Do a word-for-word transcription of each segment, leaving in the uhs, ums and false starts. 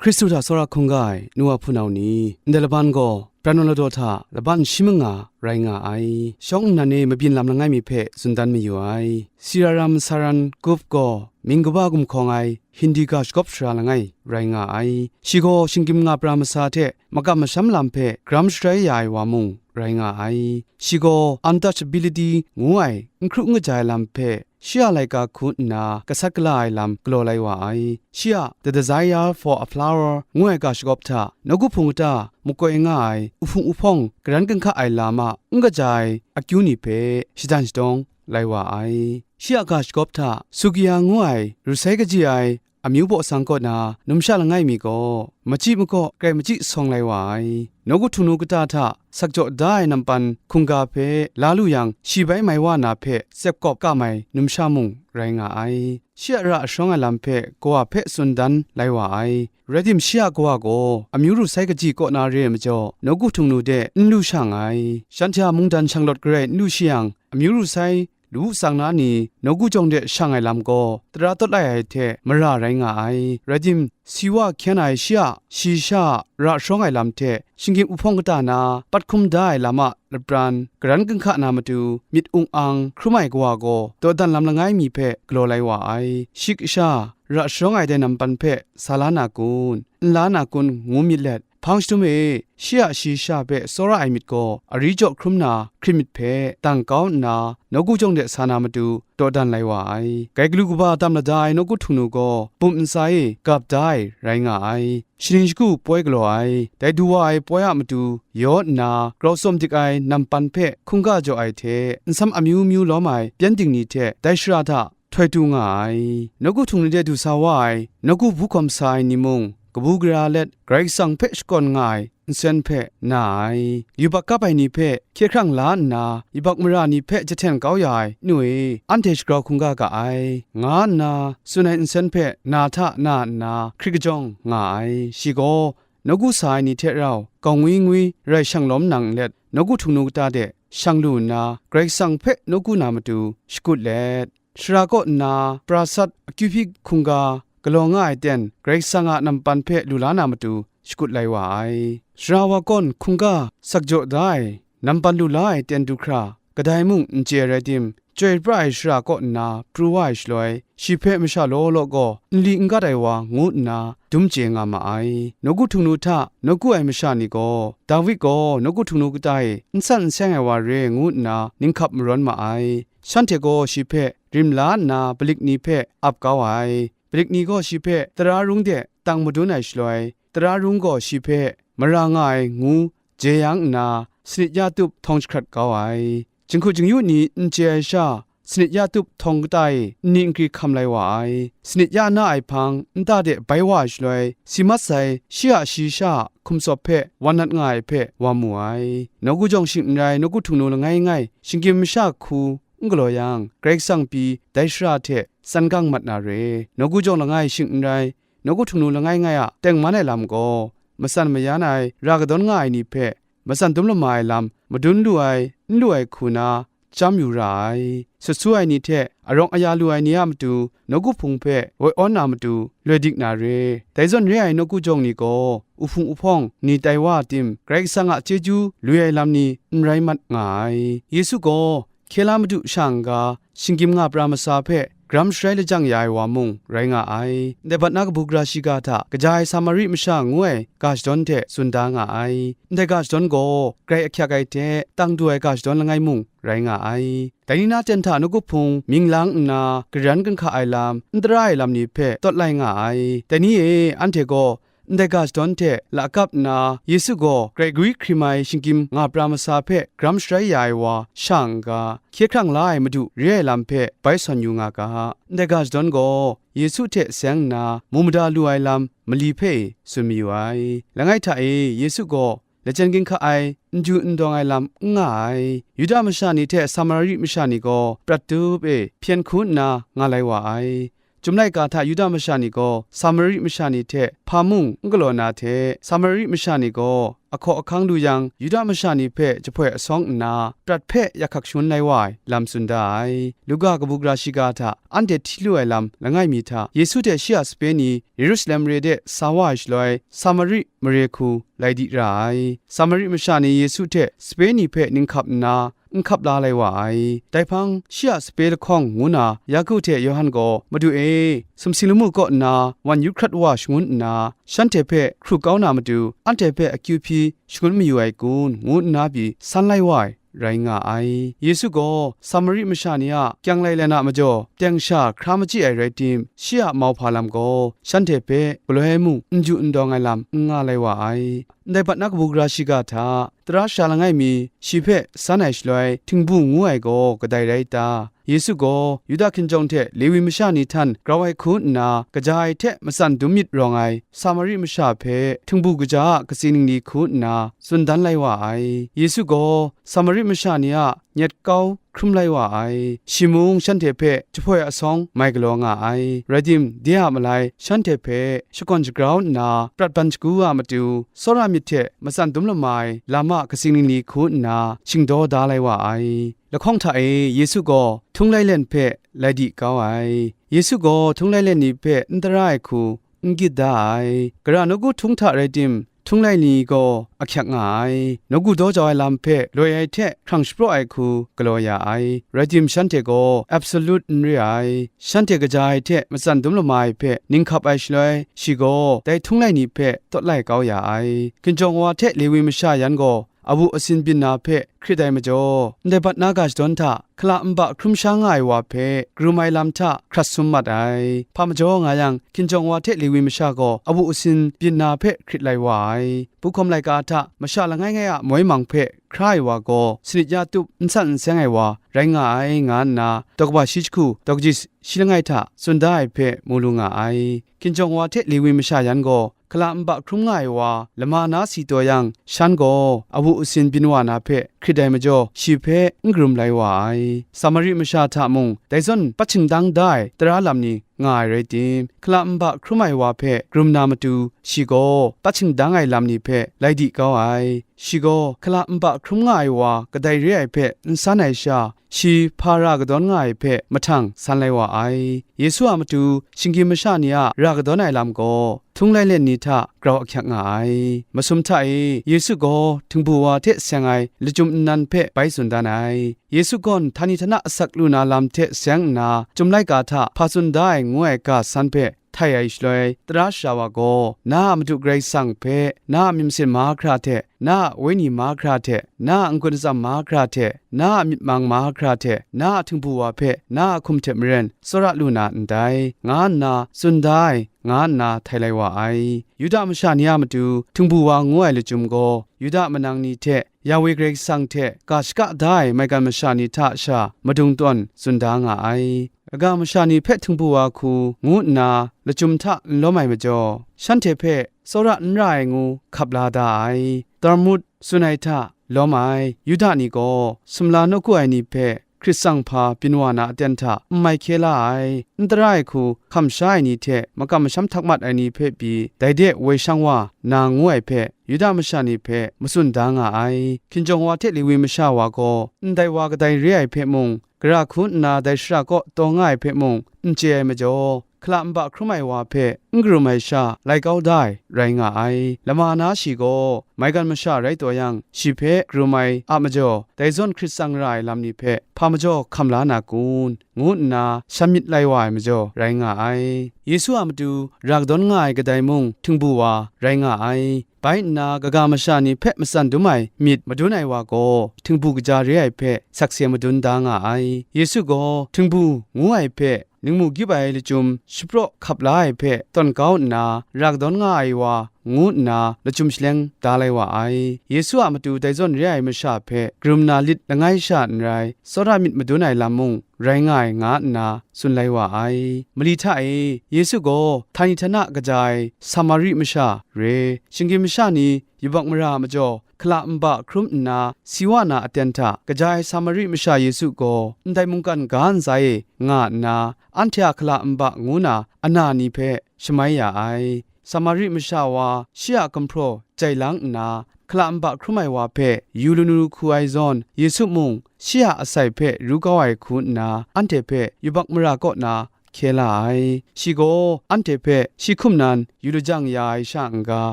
Hkristu hta tsawra hkungga ai nu wa hpunau ni, ndai laban gaw pran wa ladaw hta laban shi manga rai nga ai. Shawng nnan e mabyin lam langai mi hpe tsun dan mayu ai. Siraram Saran Gup gaw mying kaba gumhkawng ai Hindi ga shagawp sara langai rai nga ai. Shi gaw shinggyim nga pra masa hte makam masham lam hpe garam sharai ya ai wa mung rai nga ai. Shi gaw untouchability ngu ai n hkru n kaja ai lam hpe shi a laika hku nna gasat gala ai lam galaw lai wa ai. Shi a The Desire for a Flower ngu ai ga shagawp hta, nawku hpung kata makoi nga ai uhpung uhpawng garan ginhka ai lam a n kaja ai akyu ni hpe shadan shadawng lai wa ai. Shi a ga shagawp hta, Sugya ngu ai ru sai kaji ai amyu baw sang kaw na numsha langai mi gaw, machyi makaw grai machyi sawng lai wa ai. Nawku htung nu kata hta sakjaw da ai nampan hkungga hpe la lu yang, shi bai mai wa na hpe tsep kawp kam ai numsha mung rai nga ai. Shi a ra shawng ai lam hpe kawa hpe tsun dan lai wa ai. Rai tim, shi a kawa gaw amyu ru sai kaji kaw na re ai majaw, nawku htung nu de n lu shang ai. Shanhte a mungdan shanglawt garai n lu shi yang, amyu ru sai lawu tsang na ni nawku jawng de shang ai lam gaw tara tawt lai ai hte mara rai nga ai. Rai tim, si wa hkyen ai shi a shayi sha a ra shawng ai lam hte shinggyim uhpawng kata na pat hkum da ai lam a lapran garan ginhka na matu myit ung ang hkrum ai kawa gaw dawdan lam langai mi hpe galaw lai wa ai. Shi kasha ra shawng ai dai nampan hpe sa la na kun, n la na kun, ngu myit let, hpang shadum e shi a shayi sha hpe tsawra ai myit gaw ari jaw hkrum na hkrit myit hpe dang kau nna, nawku jawng de sa na matu dawdan lai wa ai. Grai galu kaba tam lada ai nawku htung nu gaw bum ntsa e gap da ai rai nga ai. Shaning shagu poi galaw ai, dai du wa ai poi a matu yaw nna grau tsawm dik ai nampan hpe hkungga jaw ai hte, nsam amyu myu lawm ai pyengdin ni hte dai shara hta htoi tu nga ai. Nawku htung ni de du sa wa ai nawku bu hkawm sa ai ni mung, kabu gara let Karai Kasang hpe shakawn nga ai nsen hpe na ai. Yubak kap ai ni hpe hkye hkrang la nna, yubak mara ni hpe jahten kau ya ai nu e, anhte shagrau hkungga ga ai, nga nna tsun ai nsen hpe na hta na nna hkrit kajawng nga ai. Shi gaw, nawku sa ai ni hte rau gawng ngwi ngwi rai shang lawm nang let, nawku htung nu kata de shang lu nna, Karai Kasang hpe nawku na matu shakut let, shara kaw nna pra sat akyu hpyi hkungga galaw nga ai ten, Karai Kasang a nampan hpe lu la na matu shakut lai wa ai. Sara wa kawn hkungga sakjaw da ai nampan lu la ai ten du hkra kadai mung n chye ai rai tim, chyoi pra ai shara kaw nna pru wa ai shaloi, shi hpe masha law law gaw nli n gat ai wa ngu nna dum chye nga ma ai. Nawku htung nu hta nawku ai masha ni gaw, David gaw nawku htung nu kata e n san n seng ai wa re ngu nna ninghkap marawn ma ai. Shanhte gaw shi hpe rim la nna, palik ni hpe ap kau ai. Palik ni gaw shi hpe tara rung de tang madun ai shaloi, tara rung gaw shi hpe mara nga ai ngu jeyang nna, sanit ya tup htawng jahkrat kau ai. Jinghku jingyu ni n chye ai sha, sanit ya tup htawng kata e nni nkri hkam lai wa ai. Sanit ya na ai hpang nta de bai wa ai shaloi, si mat sai shi a shayi sha a hkum tsawp hpe wan nat nga ai hpe wa mu ai. Nawku jawng shing n rai, nawku htung nu langai ngai, shinggyim masha hku n galaw yang, Karai Kasang pyi dai shara hte tsan gang mat na re. Nawku jawng langai shing n rai, nawku htung nu langai ngai a tengman ai lam gaw, matsan mayan ai, ra kadawn nga ai ni hpe matsan dum lama ai lam madun lu ai, n lu ai hku na chyam yu ra ai. Sut su ai ni hte arawng aya lu ai ni a matu nawku hpung hpe woi awn na matu loi dik na re. Dai zawn re ai nawku jawng ni gaw, uhpung uhpawng ni tai wa tim, Karai Kasang a chyeju lui ai lam ni n rai mat nga ai. Yesu gaw hkye la madu sha n-ga, shinggyim nga pra masa hpe garam sharai lajang ya ai wa mung rai nga ai. Ndai bat na kabu gara shiga hta kaja ai Samari masha ngu ai ga shadawn hte tsun da nga ai. Ndai ga shadawn gaw grai ahkyak ai hte tang du ai ga shadawn langai mung rai nga ai. Dai ni na ten hta nawku hpung mying lang nna, garan ginhka ai lam, n tara ai lam ni hpe tawt lai nga ai. Dai ni e, anhte gaw ndai ga shadawn hte lakap nna, Yesu gaw grai gwi hkrim ai shinggyim nga pra masa hpe garam sharai ya ai wa sha n-ga, hkye hkrang la ai Madu re ai lam hpe bai sawn yu nga ga. Ndai ga shadawn gaw Yesu hte seng nna mu mada lu ai lam mali hpe e tsun mayu ai. Langai hta e, Yesu gaw lachyen ginhka ai, n ju n dawng ai lam n nga ai. Yuda masha ni hte Samari masha ni gaw prat tup e hpyen hku nna nga lai wa ai. Chyum laika hta Yuda masha ni gaw Samari masha ni hte hpa mung n galaw na hte, Samari masha ni gaw ahkaw ahkang lu yang, Yuda masha ni hpe jahpoi asawng nna, prat hpe yak hkak shangun lai wa ai lam tsun da ai. Luka kabu gara shiga hta anhte hti lu ai lam langai mi hta, Yesu hte shi a sape ni Yerusalem mare de sa wa ai shaloi, Samari mare hku lai di ra ai. Samari masha ni Yesu hte sape ni hpe ninghkap nna, n hkap la lai wa ai. Dai hpang, shi a sape lahkawng ngu na, Yaku hte Yawhan gaw, "Madu e, sumsing lamu kaw nna wan yu hkrat wa shangun nna, shanhte hpe hkru kau na matu, anhte hpe akyu hpyi shangun mayu ai kun?" ngu nna pyi san lai wa ai, rai nga ai. Yesu gaw Samari masha ni a kyang lailen a majaw, teng sha hkra machyi ai rai tim, shi a mauhpa lam gaw shanhte hpe galoi mung n ju n dawng ai lam n nga lai wa ai. Ndai bat na kabu gara shiga hta, tara sara langai mi shi hpe san ai shaloi, htingbu ngu ai gaw kadai rai ta? Yesu gaw Yuda hkinjawng hte Lewi masha ni htan grau ai hku nna, kaja ai hte matsan dum myit rawng ai Samari masha hpe htingbu kaja a katsing ningli hku nna tsun dan lai wa ai. Yesu gaw Samari masha ni a nyet kau hkrum lai wa ai. Shi mung shanhte hpe jahpoi asawng mai galaw nga ai. Rai tim, de a malai shanhte hpe shakawn shagrau nna prat ban shagu a matu, tsawra myit hte matsan dum lama ai lam a katsing ningli hku nna shingdaw da lai wa ai. Lahkawng hta e Yesu gaw htung lai len hpe lai di kau ai. Yesu gaw htung lai len ni hpe n tara ai hku n gyit da ai. Gara nawku htung hta rai tim, htung lai ni gaw ahkyak nga ai. Nawku daw jau ai lam hpe loi ai hte hkrang shapraw ai hku galaw ya ai. Rai tim, shanhte gaw absolut n re ai. Shanhte kaja ai hte matsan dum lama ai hpe ninghkap ai shaloi, shi gaw dai htung lai ni hpe tawt lai kau ya ai. Hkinjawng wa hte Lewi masha yan gaw awu asin byin na hpe hkrit ai majaw, ndai bat na ga shadawn hta hkala nba hkrum sha nga ai wa hpe karum ai lam hta hkrat sum mat ai. Hpa majaw nga yang, hkinjawng wa hte Lewi masha gaw awu asin byin na hpe hkrit lai wa ai. Buhkawm laika hta masha langai ngai a moi mang hpe hkra ai wa gaw sanit ya tup n san n seng ai wa rai nga ai, nga nna daw kaba shi jahku daw kaji shi langai hta tsun da ai hpe mu lu nga ai. Hkinjawng wa hte Lewi masha yan gaw hkala nba hkrum nga ai wa lama na si taw yang, shan gaw awu asin byin wa na hpe hkrit ai majaw, shi hpe n karum lai wa ai. Samari masha hta mung dai zawn pat shingdang da ai tara lam ni nga ai rai tim, hkala nba hkrum ai wa hpe karum na matu, shi gaw pat shingdang ai lam ni hpe lai di kau ai. Shi gaw hkala nba hkrum nga ai wa kadai re ai hpe n san ai sha, shi hpa ra kadawn nga ai hpe mahtang san lai wa ai. Yesu a matu shinggyim masha ni a ra kadawn ai lam gaw htung lai len ni hta grau ahkyak nga ai. Masum hta e Yesu gaw htingbu wa hte seng ai lachyum nnan hpe bai tsun dan ai. Yesu gaw ntani htana asak lu na lam hte seng nna, Chyum laika hta hpa tsun da ai ngu ai ga san hpe htai ai shaloi, tara sara wa gaw, "Na a Madu Karai Kasang hpe, na a myit masin mahkra hte, na a wenyi mahkra hte, na a n-gun atsam mahkra hte, na a myit mang mahkra hte, na a htingbu wa hpe, na a hkum hte maren tsawra lu na ndai," nga nna tsun da ai, nga nna htai lai wa ai. Yuda masha ni a matu htingbu wa ngu ai lachyum gaw, Yuda manang ni hte Yawe Karai Kasang hte ga shaka da ai maigan masha ni hta sha madung tawn tsun da nga ai. Kaga masha ni hpe htingbu wa hku ngu nna lachyum hta n lawm ai majaw, shanhte hpe tsawra n ra ai ngu hkap la da ai. Talmud tsun ai hta lawm ai Yuda ni gaw sumla nawku ai ni hpe Hkrit tsang hpa byin wa na aten hta n mai hkye la ai, n tara ai hku hkam sha ai ni hte makam masham htak mat ai ni hpe pyi, dai de woi shang wa na ngu ai hpe, Yuda masha ni hpe matsun da nga ai. Hkinjawng wa hte Lewi masha wa gaw, ndai wa kadai re ai hpe mung, gara hku nna dai shara kaw taw nga ai hpe mung, n chye ai majaw, hkala nba hkrum ai wa hpe n karum ai sha, lai kau da ai rai nga ai. Lama na shi gaw, maigan masha rai taw yang, shi hpe karum ai a majaw, dai zawn hkrit tsang ra ai lam ni hpe hpa majaw hkam la na kun? ngu nna shan myit lai wa ai majaw rai nga ai. Yesu a matu ra kadawn nga ai kadai mung htingbu wa rai nga ai. Bai nna, kaga masha ni hpe matsan dum ai myit madun ai wa gaw, htingbu kaja re ai hpe sakse madun da nga ai. Yesu gaw htingbu ngu ai hpe ningmu gyip ai lachyum shapraw hkap la ai hpe tawn kau nna, ra kadawn nga ai wa ngu nna lachyum shaleng da lai wa ai. Yesu a matu dai zawn re ai masha hpe karum na lit langai sha n rai, tsawra myit madun ai lam mung rai nga ai, nga nna tsun lai wa ai. Mali hta e, Yesu gaw htani htana kaja ai Samari masha re, shinggyim masha ni yubak mara a majaw hkala nba hkrum nna, si wa na aten hta kaja ai Samari masha Yesu gaw ndai mungkan ga ntsa e nga nna, anhte a hkala nba ngu na ana ni hpe shamai ya ai. Samari masha wa shi a gumhpraw jai lang nna, hkala nba hkrum ai wa hpe yu lanu hku ai zawn, Yesu mung shi a asai hpe ru kau ai hku nna, anhte hpe yubak mara kaw na hkye la ai. Shi gaw anhte hpe shi hkum nan yu lajang ya ai sha n-ga,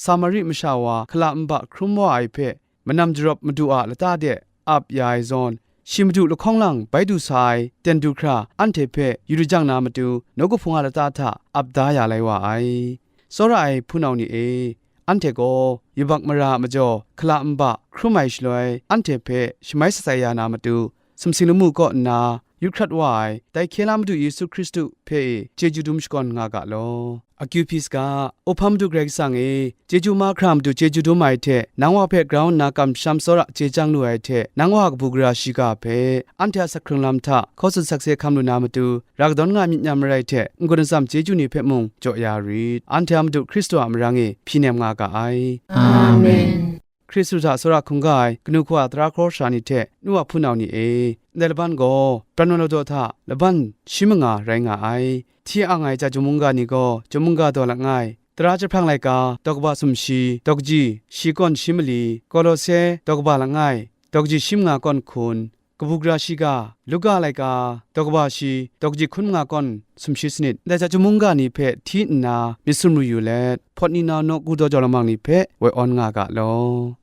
Samari masha wa hkala nba hkrum wa ai hpe manam jarawp madu a lata de ap ya ai zawn, shi madu lahkawng lang bai du sa ai ten du hkra anhte hpe yu lajang na matu, nawku hpung a lata hta ap da ya lai wa ai. Tsawra ai hpunau ni e, anhte gaw yubak mara a majaw hkala nba hkrum ai shaloi, anhte hpe shamai shatsai ya na matu, sumsing lamu kaw nna yu hkrat wa ai, dai hkye la Madu Yesu Hkristu hpe e chyeju dum shakawn nga ga law. Akyu hpyi saga, Uhpa Madu Karai Kasang e, chyeju mahkra matu chyeju dum ai hte, nang wa hpe grau nna kamsham tsawra chye chyang lu ai hte, nang wa kabu gara shiga hpe, anhte a sak hkrung lam hta hkaw tsun sakse hkam lu na matu, ra kadawn nga myit n-yam marai hte, n-gun atsam chyeju ni hpe mung jaw ya rit. Anhte a Madu Hkristu a marang e hpyi nem nga ga ai. Amen. Hkristu hta tsawra hkungga ai kanu hku a tara hkraw sara ni hte nu wa hpunau ni e, ndai laban gaw pran wa ladaw hta laban shi manga rai nga ai. Hti ang ai ja chyum mungga ni gaw, chyum mungga daw langai, Tara jahprang laika, daw kaba sumshi, daw kaji shi kawn shi mali, Kolose, daw kaba langai, daw kaji shi manga kawn hkun, kabu gara shiga, Luka laika, daw kaba shi, daw kaji hkun manga kawn sumshi sanit, ndai ja chyum mungga ni hpe hti nna myit sumru yu let, hpawt ni na nawku daw jau lamang ni hpe woi awn nga ga law.